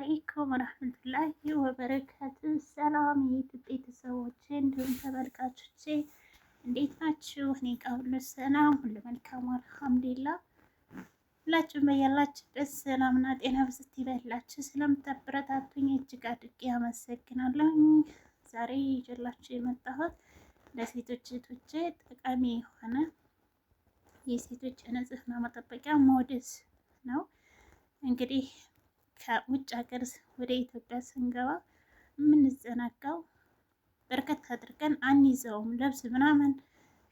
አለይኩም ወረህመቱላሂ ወበረካቱ። ሰላም የኢትዮጵያ ቤተሰቦቼ እንዲሁም ተመልካቾቼ እንዴት ናችሁ? እኔ ጋር ሁሉ ሰላም፣ ሁሉ መልካም አልሐምዱሊላህ። ሁላችሁም በያላችሁበት ሰላምና ጤና ብዝት ይበላችሁ። ስለምታበረታቱኝ እጅግ አድርጌ አመሰግናለሁ። ዛሬ ይዤላችሁ የመጣሁት ለሴቶች እህቶቼ ጠቃሚ የሆነ የሴቶች ንጽህና መጠበቂያ ሞዴስ ነው። እንግዲህ ከውጭ ሀገር ወደ ኢትዮጵያ ስንገባ የምንዘናጋው በርከት አድርገን አንይዘውም። ልብስ ምናምን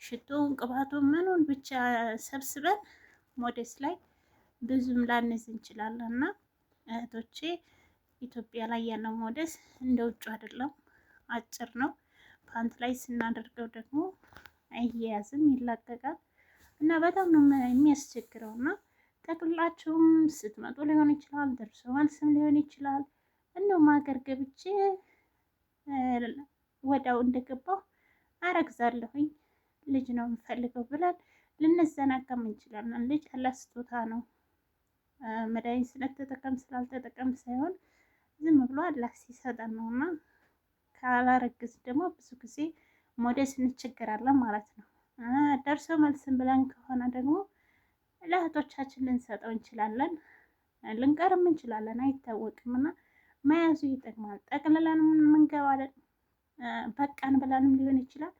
ሽቶውን፣ ቅባቱን፣ ምኑን ብቻ ሰብስበን ሞዴስ ላይ ብዙም ላንይዝ እንችላለን። እና እህቶቼ ኢትዮጵያ ላይ ያለው ሞዴስ እንደ ውጭ አይደለም፣ አጭር ነው። ፓንት ላይ ስናደርገው ደግሞ አይያያዝም፣ ይላቀቃል እና በጣም ነው የሚያስቸግረው እና ጠቅላችሁም ስትመጡ ሊሆን ይችላል፣ ደርሶ መልስም ሊሆን ይችላል። እንደውም ሀገር ገብቼ ወዳው እንደገባሁ አረግዛለሁኝ ልጅ ነው የምፈልገው ብለን ልንዘናጋም እንችላለን። ልጅ አላህ ስጦታ ነው። መድኃኒት ስለተጠቀም ስላልተጠቀም ሳይሆን ዝም ብሎ አላህ ሲሰጠን ነው እና ካላረግዝ ደግሞ ብዙ ጊዜ ሞዴስ እንቸገራለን ማለት ነው። ደርሶ መልስም ብለን ከሆነ ደግሞ ለእህቶቻችን ልንሰጠው እንችላለን፣ ልንቀርም እንችላለን፣ አይታወቅም። እና መያዙ ይጠቅማል። ጠቅልለን ምንገባለን በቃን ብለንም ሊሆን ይችላል፣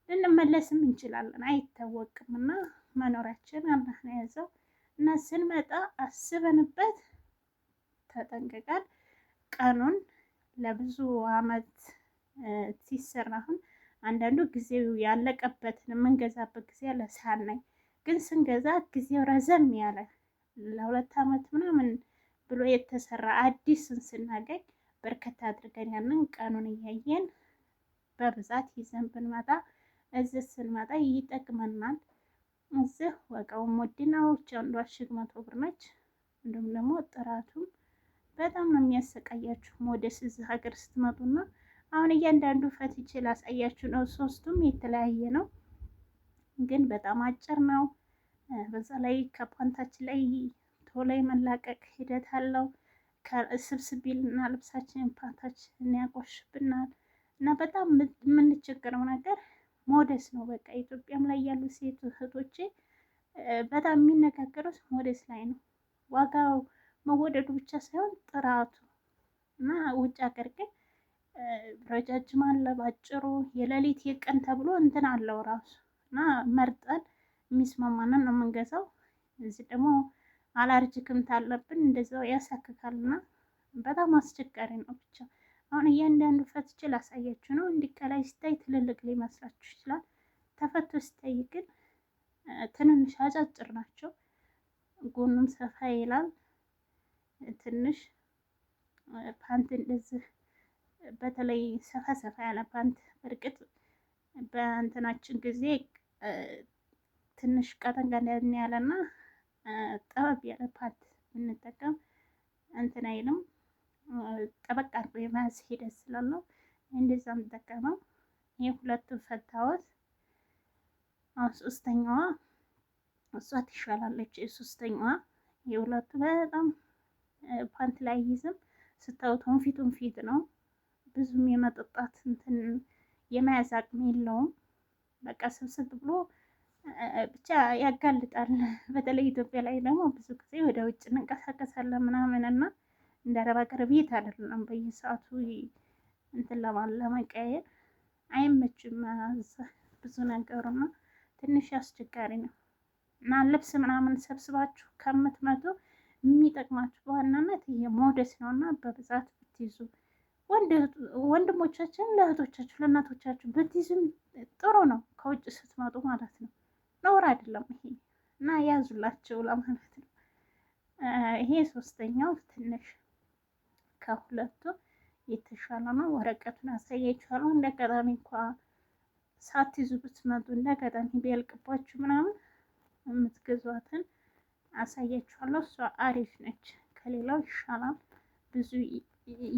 ልንመለስም እንችላለን፣ አይታወቅም። እና መኖሪያችን አላህ ነው የያዘው። እና ስንመጣ አስበንበት ተጠንቅቀን ቀኑን ለብዙ አመት ሲሰራ አሁን አንዳንዱ ጊዜው ያለቀበትን የምንገዛበት ጊዜ አለ ሳናይ ግን ስንገዛ ጊዜው ረዘም ያለ ለ2 አመት ምናምን ብሎ የተሰራ አዲስን ስናገኝ በርከት አድርገን ያንን ቀኑን እያየን በብዛት ይዘን ብንመጣ እዚህ ስንመጣ ይጠቅመናል። እዚህ ዋጋውም ውድ ነው። አንዷ እሽግ 100 ብር ነች። እንዲሁም ደግሞ ጥራቱም በጣም ነው የሚያሰቃያችሁ ሞዴስ እዚህ ሀገር ስትመጡና አሁን እያንዳንዱ ፈትቼ ላሳያችሁ ነው። ሶስቱም የተለያየ ነው፣ ግን በጣም አጭር ነው። በዛ ላይ ከፓንታችን ላይ ቶሎ የመላቀቅ ሂደት አለው። ስብስብ ይልና ልብሳችንን ፓንታችንን ያቆሽብናል። እና በጣም የምንቸገረው ነገር ሞዴስ ነው። በቃ ኢትዮጵያም ላይ ያሉ ሴት እህቶቼ በጣም የሚነጋገሩት ሞዴስ ላይ ነው። ዋጋው መወደዱ ብቻ ሳይሆን ጥራቱ እና ውጭ ሀገር ግን ረጃጅም አለ፣ ባጭሩ የሌሊት የቀን ተብሎ እንትን አለው ራሱ እና መርጠን የሚስማማንን ነው የምንገዛው። እዚህ ደግሞ አላርጅክም ታለብን እንደዛው ያሳክካልና በጣም አስቸጋሪ ነው። ብቻ አሁን እያንዳንዱ ፈትቼ ላሳያችሁ ነው። እንዲህ ከላይ ሲታይ ትልልቅ ሊመስላችሁ ይችላል። ተፈቶ ሲታይ ግን ትንንሽ አጫጭር ናቸው። ጎኑም ሰፋ ይላል ትንሽ ፓንት እንደዚህ በተለይ ሰፋ ሰፋ ያለ ፓንት በእርግጥ በእንትናችን ጊዜ ትንሽ ቀጠን ቀጠን ያለና ጠበብ ያለ ፓንት ብንጠቀም እንትን አይልም፣ ጠበቅ አድርጎ የመያዝ ሂደት ስላለው እንደዛ የምጠቀመው። ይህ ሁለቱን ፈታወት። አሁን ሶስተኛዋ እሷ ትሻላለች። ሶስተኛዋ የሁለቱ በጣም ፓንት ላይ አይይዝም። ስታዩት ወንፊት ወንፊት ነው። ብዙም የመጠጣት እንትን የመያዝ አቅም የለውም። በቃ ስብስብ ብሎ ብቻ ያጋልጣል። በተለይ ኢትዮጵያ ላይ ደግሞ ብዙ ጊዜ ወደ ውጭ እንንቀሳቀሳለን ምናምን እና እንደ አረብ ሀገር ቤት አይደለም በየሰዓቱ እንትን ለመቀየር አይመችም ብዙ ነገሩና ትንሽ አስቸጋሪ ነው። እና ልብስ ምናምን ሰብስባችሁ ከምትመጡ የሚጠቅማችሁ በዋናነት ይሄ ሞዴስ ነው እና በብዛት ብትይዙ ወንድሞቻችን ለእህቶቻችሁ ለእናቶቻችሁ ብትይዙም ጥሩ ነው። ከውጭ ስትመጡ ማለት ነው። ነውር አይደለም ይሄ እና ያዙላቸው ለማለት ነው። ይሄ ሶስተኛው ትንሽ ከሁለቱ የተሻለ ነው። ወረቀቱን አሳያችኋለሁ። እንደ አጋጣሚ እንኳ ሳትይዙ ብትመጡ እንደ አጋጣሚ ቢያልቅባችሁ ምናምን የምትገዟትን አሳያችኋለሁ። እሷ አሪፍ ነች፣ ከሌላው ይሻላል። ብዙ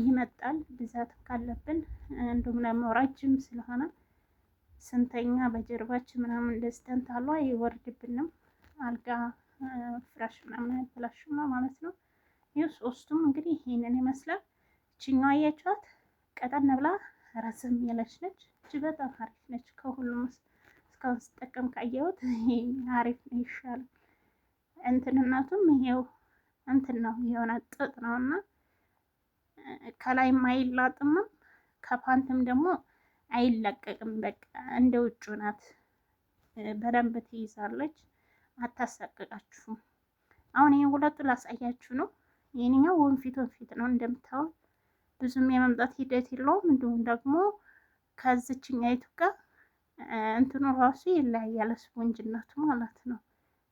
ይመጣል ብዛት ካለብን እንዲሁም ደግሞ ረጅም ስለሆነ ስንተኛ በጀርባችን ምናምን እንደዚህ ተንታሏ አይወርድብንም። አልጋ ፍራሽ ምናምን አያበላሽም ነው ማለት ነው። ይህ ሶስቱም እንግዲህ ይሄንን ይመስላል። እችኛዋ አያችኋት ቀጠን ብላ ረዘም ያለች ነች። እች በጣም አሪፍ ነች። ከሁሉም እስካሁን ስጠቀም ካየሁት ይሄ አሪፍ ነው፣ ይሻላል። እንትንነቱም ይሄው እንትን ነው የሆነ ጥጥ ነው እና ከላይም አይላጥምም ከፓንትም ደግሞ አይለቀቅም። በቃ እንደ ውጩ ናት። በደንብ ትይዛለች፣ አታሳቅቃችሁም። አሁን ይሄ ሁለቱ ላሳያችሁ ነው። ይሄኛው ወንፊት ወንፊት ነው እንደምታዩት፣ ብዙም የመምጣት ሂደት የለውም። እንዲሁም ደግሞ ከዚችኛይቱ ጋር እንትኑ ራሱ ይለያያል፣ ስፖንጅነቱ ማለት ነው።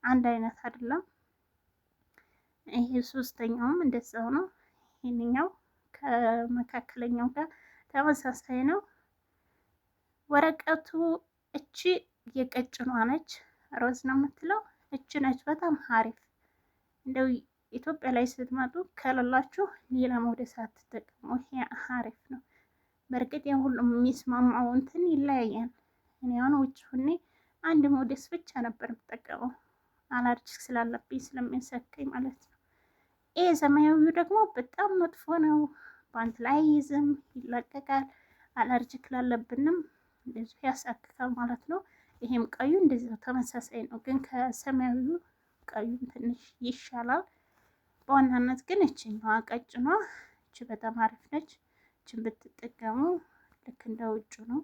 አንድ አይነት አይደለም። ይሄ ሶስተኛውም እንደዛው ነው። ይሄንኛው ከመካከለኛው ጋር ተመሳሳይ ነው። ወረቀቱ እቺ የቀጭኗ ነች፣ ሮዝ ነው የምትለው እቺ ነች። በጣም አሪፍ እንደው ኢትዮጵያ ላይ ስትመጡ ከሌላችሁ ሌላ ሞዴስ አትጠቀሙ። ይሄ አሪፍ ነው። በእርግጥ የሁሉም የሚስማማው እንትን ይለያያል። እኔ አሁን ውጭ ሁኔ አንድ ሞዴስ ብቻ ነበር የምጠቀመው allergic ስላለብኝ ስለሚያሳክከኝ ማለት ነው። ይሄ ሰማያዊው ደግሞ በጣም መጥፎ ነው። ፓንት ላይ አይይዝም፣ ይለቀቃል። allergic ላለብንም እንደዚሁ ያሳክካል ማለት ነው። ይሄም ቀዩ እንደዚሁ ተመሳሳይ ነው፣ ግን ከሰማያዊው ቀዩም ትንሽ ይሻላል። በዋናነት ግን እችኛዋ ቀጭኗ እች በጣም አሪፍ ነች። እችን ብትጠቀሙ ልክ እንደ ውጩ ነው።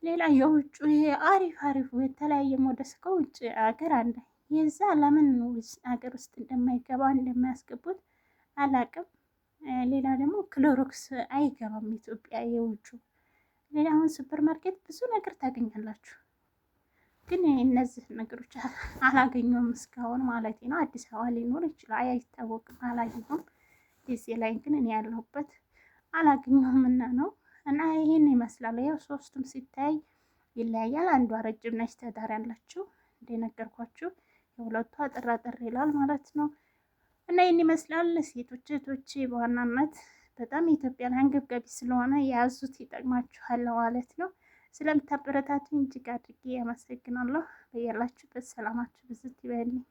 ሌላ የውጩ ይሄ አሪፍ አሪፍ የተለያየ ሞደስ ከውጭ ሀገር አለ። የዛ ለምን ሀገር ውስጥ እንደማይገባ እንደማያስገቡት አላቅም። ሌላ ደግሞ ክሎሮክስ አይገባም ኢትዮጵያ የውጩ። ሌላ አሁን ሱፐር ማርኬት ብዙ ነገር ታገኛላችሁ፣ ግን እነዚህ ነገሮች አላገኘሁም እስካሁን ማለት ነው። አዲስ አበባ ሊኖር ይችላል አይታወቅም፣ አላየሁም። ደሴ ላይ ግን እኔ ያለሁበት አላገኘሁም እና ነው እና ይሄን ይመስላል። ያው ሶስቱም ሲታይ ይለያያል። አንዷ ረጅም ነች ተዳር ያላችሁ እንደነገርኳችሁ፣ የሁለቱ አጠር አጠር ይላል ማለት ነው። እና ይህን ይመስላል። ሴቶች እህቶቼ በዋናነት በጣም የኢትዮጵያን አንገብጋቢ ስለሆነ የያዙት ይጠቅማችኋል ማለት ነው። ስለምታበረታቱኝ እጅግ አድርጌ አመሰግናለሁ። በያላችሁበት ሰላማችሁ ብዝት ይበልኝ።